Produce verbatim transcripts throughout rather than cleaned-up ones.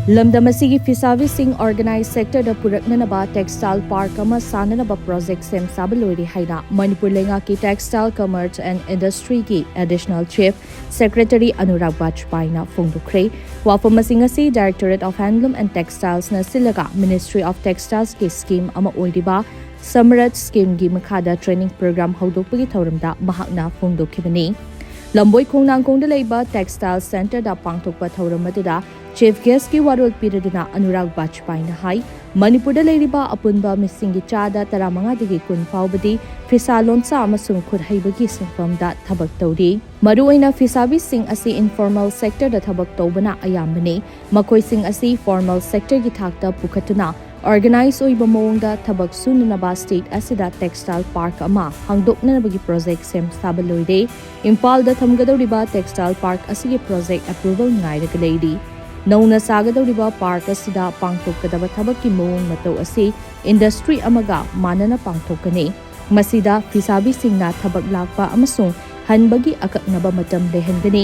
ꯂꯝꯗꯝ ꯑꯁꯤꯒꯤ ꯐꯤꯁꯥꯕꯤꯁꯤꯡ organized sector ꯗ ꯄꯨꯔꯛꯅꯅꯕ textile park ꯑꯃ ꯁꯥꯅꯅꯕ project ꯁꯦꯝ ꯁꯥꯕ ꯂꯣꯏꯔꯦ ꯍꯥꯏꯅ ꯃꯅꯤꯄꯨꯔ ꯂꯩꯉꯥꯛꯀꯤ Textile Commerce and Industry ꯒꯤ Additional Chief Secretary ꯑꯅꯨꯔꯥꯒ ꯕꯥꯖꯄꯥꯏꯅ ꯐꯣꯡꯗꯣꯛꯈ꯭ꯔꯦ꯫ ꯋꯥꯐꯝ ꯑꯁꯤ ꯉꯁꯤ Directorate of Handloom and Textiles ꯅ ꯁꯤꯜꯂꯒ Ministry of Textiles ꯀꯤ scheme ꯑꯃ ꯑꯣꯏꯔꯤꯕ Samrat scheme ꯒꯤ ꯃꯈꯥꯗ training program ꯍꯧꯗꯣꯛꯄꯒꯤ ꯊꯧꯔꯝꯗ ꯃꯍꯥꯛꯅ ꯐꯣꯡꯗꯣꯛꯈꯤꯕꯅꯤ꯫ ꯂꯝꯕꯣꯏ ꯈꯣꯡꯅꯥꯡꯈꯣꯡꯗ ꯂꯩꯕ Textile Centre ꯗ ꯄꯥꯡꯊꯣꯛꯄ ꯊꯧꯔꯝ ꯑꯗꯨꯗ Chief Guest ꯀꯤ ꯋꯥꯔꯣꯜ ꯄꯤꯔꯗꯨꯅ ꯑꯅꯨꯔꯥꯒ ꯕꯥꯖꯄꯥꯏꯅ ꯍꯥꯏ, ꯃꯅꯤꯄꯨꯔꯗ ꯂꯩꯔꯤꯕ ꯑꯄꯨꯟꯕ ꯃꯤꯁꯤꯡꯒꯤ ꯆꯥꯗ ꯇꯔꯥꯃꯉꯥꯗꯒꯤ ꯀꯨꯟ ꯐꯥꯎꯕꯗꯤ ꯐꯤꯁꯥ ꯂꯣꯟꯁꯥ ꯑꯃꯁꯨꯡ ꯈꯨꯠꯍꯩꯕꯒꯤ ꯁꯤꯟꯐꯝꯗ ꯊꯕꯛ ꯇꯧꯔꯤ꯫ ꯃꯔꯨꯑꯣꯏꯅ ꯐꯤꯁꯥꯕꯤꯁꯤꯡ ꯑꯁꯤ informal sector ꯗ ꯊꯕꯛ ꯇꯧꯕꯅ ꯑꯌꯥꯝꯕꯅꯤ꯫ ꯃꯈꯣꯏꯁꯤꯡ ꯑꯁꯤ formal sector ꯒꯤ ꯊꯥꯛꯇ ꯄꯨꯈꯠꯇꯨꯅ organized ꯑꯣꯏꯕ ꯃꯑꯣꯡꯗ ꯊꯕꯛ ꯁꯨꯅꯅꯕ state ꯑꯁꯤꯗ textile park ꯑꯃ ꯍꯥꯡꯗꯣꯛꯅꯅꯕꯒꯤ project ꯁꯦꯝ ꯁꯥꯕ ꯂꯣꯏꯔꯦ꯫ ꯏꯝꯐꯥꯜꯗ ꯊꯝꯒꯗꯧꯔꯤꯕ textile park ꯑꯁꯤꯒꯤ project approval ꯉꯥꯏꯔꯒ ꯂꯩꯔꯤ꯫ ꯅꯧꯅ ꯁꯥꯒꯗꯧꯔꯤꯕ park ꯑꯁꯤꯗ ꯄꯥꯡꯊꯣꯛꯀꯗꯕ ꯊꯕꯛꯀꯤ ꯃꯑꯣꯡ ꯃꯇꯧ ꯑꯁꯤ industry ꯑꯃꯒ ꯃꯥꯟꯅꯅ ꯄꯥꯡꯊꯣꯛꯀꯅꯤ꯫ ꯃꯁꯤꯗ ꯐꯤꯁꯥꯕꯤꯁꯤꯡꯅ ꯊꯕꯛ ꯂꯥꯛꯄ ꯑꯃꯁꯨꯡ ꯍꯟꯕꯒꯤ ꯑꯀꯛꯅꯕ ꯃꯇꯝ ꯂꯩꯍꯟꯒꯅꯤ꯫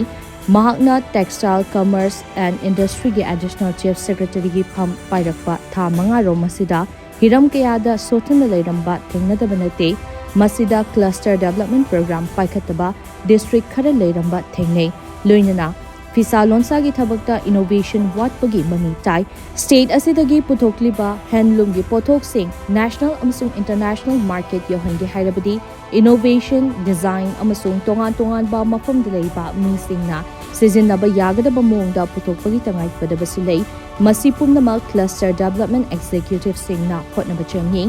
ꯃꯍꯥꯛꯅ Textile Commerce and Industry ꯒꯤ Additional Chief Secretary ꯒꯤ ꯐꯝ ꯄꯥꯏꯔꯛꯄ ꯊꯥ ꯃꯉꯥꯔꯣꯝ ꯑꯁꯤꯗ ꯍꯤꯔꯝ ꯀꯌꯥꯗ ꯁꯣꯠꯊꯅ ꯂꯩꯔꯝꯕ ꯊꯦꯡꯅꯗꯕ ꯅꯠꯇꯦ꯫ ꯃꯁꯤꯗ cluster development program ꯄꯥꯏꯈꯠꯇꯕ district ꯈꯔ ꯂꯩꯔꯝꯕ ꯊꯦꯡꯅꯩ꯫ ꯂꯣꯏꯅꯅ ꯐꯤꯁꯥ ꯂꯣꯟꯁꯥꯒꯤ ꯊꯕꯛꯇ innovation ꯋꯥꯠꯄꯒꯤ ꯃꯃꯤ ꯇꯥꯏ꯫ State ꯑꯁꯤꯗꯒꯤ ꯄꯨꯊꯣꯛꯂꯤꯕ handloom ꯒꯤ ꯄꯣꯠꯊꯣꯛꯁꯤꯡ national ꯑꯃꯁꯨꯡ international market ꯌꯧꯍꯟꯒꯦ ꯍꯥꯏꯔꯕꯗꯤ innovation, design ꯑꯃꯁꯨꯡ ꯇꯣꯉꯥꯟ ꯇꯣꯉꯥꯟꯕ ꯃꯐꯝꯗ ꯂꯩꯕ ꯃꯤꯁꯤꯡꯅ ꯁꯤꯖꯤꯟꯅꯕ ꯌꯥꯒꯗꯕ ꯃꯑꯣꯡꯗ ꯄꯨꯊꯣꯛꯄꯒꯤ ꯇꯉꯥꯏꯐꯗꯕꯁꯨ ꯂꯩ꯫ ꯃꯁꯤ ꯄꯨꯝꯅꯃꯛ cluster development executive ꯁꯤꯡꯅ ꯍꯣꯠꯅꯕ ꯆꯪꯏ꯫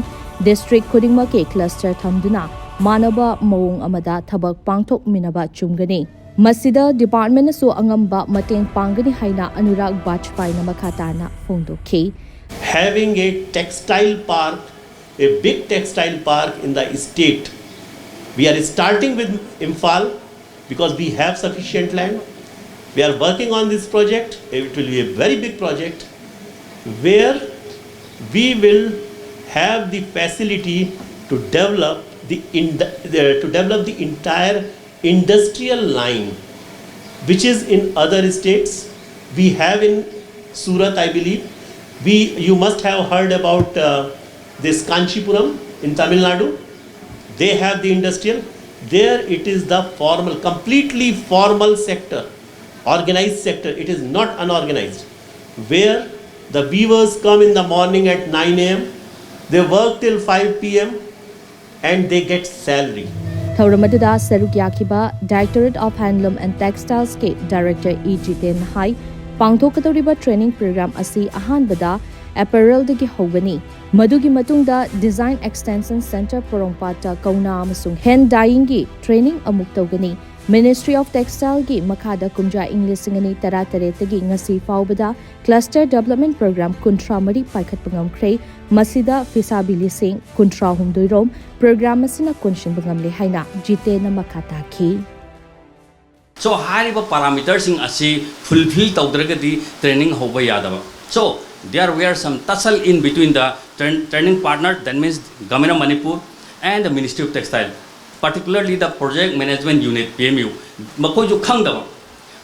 District ꯈꯨꯗꯤꯡꯃꯛꯀꯤ cluster ꯊꯝꯗꯨꯅ ꯃꯥꯟꯅꯕ ꯃꯑꯣꯡ ꯑꯃꯗ ꯊꯕꯛ ꯄꯥꯡꯊꯣꯛꯃꯤꯟꯅꯕ ꯆꯨꯝꯒꯅꯤ꯫ ꯃꯁꯤꯗ department ꯅꯁꯨ ꯑꯉꯝꯕ ꯃꯇꯦꯡ ꯄꯥꯡꯒꯅꯤ ꯍꯥꯏꯅ ꯑꯅꯨꯔꯥꯒ ꯕꯥꯖꯄꯥꯏꯅ ꯃꯈꯥ ꯇꯥꯅ ꯐꯣꯡꯗꯣꯛꯈꯤ꯫ Having a textile park, a big textile park in the state. We are starting with Imphal because we have sufficient land. We are working on this project. It will be a very big project where we will have the facility to develop the, in the, the to develop the entire industrial line which is in other states. We have in Surat, I believe. We, you must have heard about uh, this Kanchipuram in Tamil Nadu. They have the industrial. There it is the formal, completely formal sector, organized sector. It is not unorganized. Where the weavers come in the morning at nine a m, they work till five p m, and they get salary. ꯊꯧꯔꯝ ꯑꯗꯨꯗ ꯁꯔꯨꯛ ꯌꯥꯈꯤꯕ Directorate of Handloom and Textiles ꯀꯤ Director E ꯖꯤꯇꯦꯟꯅ ꯍꯥꯏ, ꯄꯥꯡꯊꯣꯛꯀꯗꯧꯔꯤꯕ training program ꯑꯁꯤ ꯑꯍꯥꯟꯕꯗ apparel ꯗꯒꯤ ꯍꯧꯒꯅꯤ꯫ ꯃꯗꯨꯒꯤ ꯃꯇꯨꯡꯗ Design Extension Center ꯄꯣꯔꯣꯝꯄꯥꯠꯇ ꯀꯧꯅꯥ ꯑꯃꯁꯨꯡ hand dyeing ꯒꯤ training ꯑꯃꯨꯛ ꯇꯧꯒꯅꯤ꯫ Ministry of Textile ꯒꯤ ꯃꯈꯥꯗ ꯀꯨꯝꯖꯥ ꯏꯪ ꯂꯤꯁꯤꯡ ꯑꯅꯤ ꯇꯔꯥꯇꯔꯦꯠꯇꯒꯤ ꯉꯁꯤ ꯐꯥꯎꯕꯗ cluster development program ꯀꯨꯟꯊ꯭ꯔꯥ ꯃꯔꯤ ꯄꯥꯏꯈꯠꯄ ꯉꯝꯈ꯭ꯔꯦ꯫ ꯃꯁꯤꯗ ꯐꯤꯁꯥꯕꯤ ꯂꯤꯁꯤꯡ ꯀꯨꯟꯊ꯭ꯔꯥ ꯍꯨꯝꯗꯣꯏ ꯔꯣꯝ program ꯑꯁꯤꯅ ꯀꯣꯟꯁꯤꯟꯕ ꯉꯝꯂꯦ ꯍꯥꯏꯅ ꯖꯤꯇꯦꯟꯅ ꯃꯈꯥ ꯇꯥꯈꯤ꯫ So ꯍꯥꯏꯔꯤꯕ parameter ꯁꯤꯡ ꯑꯁꯤ fulfill ꯇꯧꯗ꯭ꯔꯒꯗꯤ training ꯍꯧꯕ ꯌꯥꯗꯕ꯫ So there were some tussle in between the train- training partner, that means Government of Manipur and the Ministry of Textile, particularly the Project Management Unit, P M U, ꯃꯈꯣꯏꯁꯨ ꯈꯪꯗꯕ꯫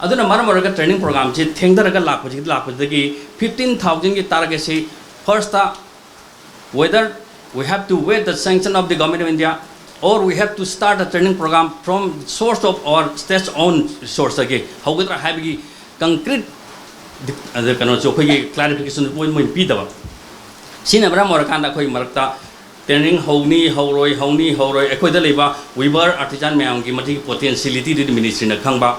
ꯑꯗꯨꯅ ꯃꯔꯝ ꯑꯣꯏꯔꯒ training program ꯁꯤ ꯊꯦꯡꯊꯔꯒ ꯂꯥꯛꯄꯁꯤ ꯂꯥꯛꯄꯁꯤꯗꯒꯤ fifteen thousand ꯒꯤ target ꯁꯤ first whether we have to wait the sanction of the Government of India or we have to start a training program from source of our state's own resource ꯗꯒꯤ ꯍꯧꯒꯗ꯭ꯔꯥ ꯍꯥꯏꯕꯒꯤ concrete ꯑꯗ ꯀꯩꯅꯣꯁꯨ ꯑꯩꯈꯣꯏꯒꯤ clarification ꯃꯣꯏ ꯃꯣꯏ ꯄꯤꯗꯕ꯫ ꯁꯤꯅ ꯃꯔꯝ ꯑꯣꯏꯔꯀꯥꯟꯗ ꯑꯩꯈꯣꯏ ꯃꯔꯛꯇ training ꯍꯧꯅꯤ ꯍꯧꯔꯣꯏ ꯍꯧꯅꯤ ꯍꯧꯔꯣꯏ ꯑꯩꯈꯣꯏꯗ ꯂꯩꯕ weaver artisan ꯃꯌꯥꯝꯒꯤ ꯃꯗꯨꯒꯤ potentiality ꯗꯨꯗꯤ ministry ꯅ ꯈꯪꯕ꯫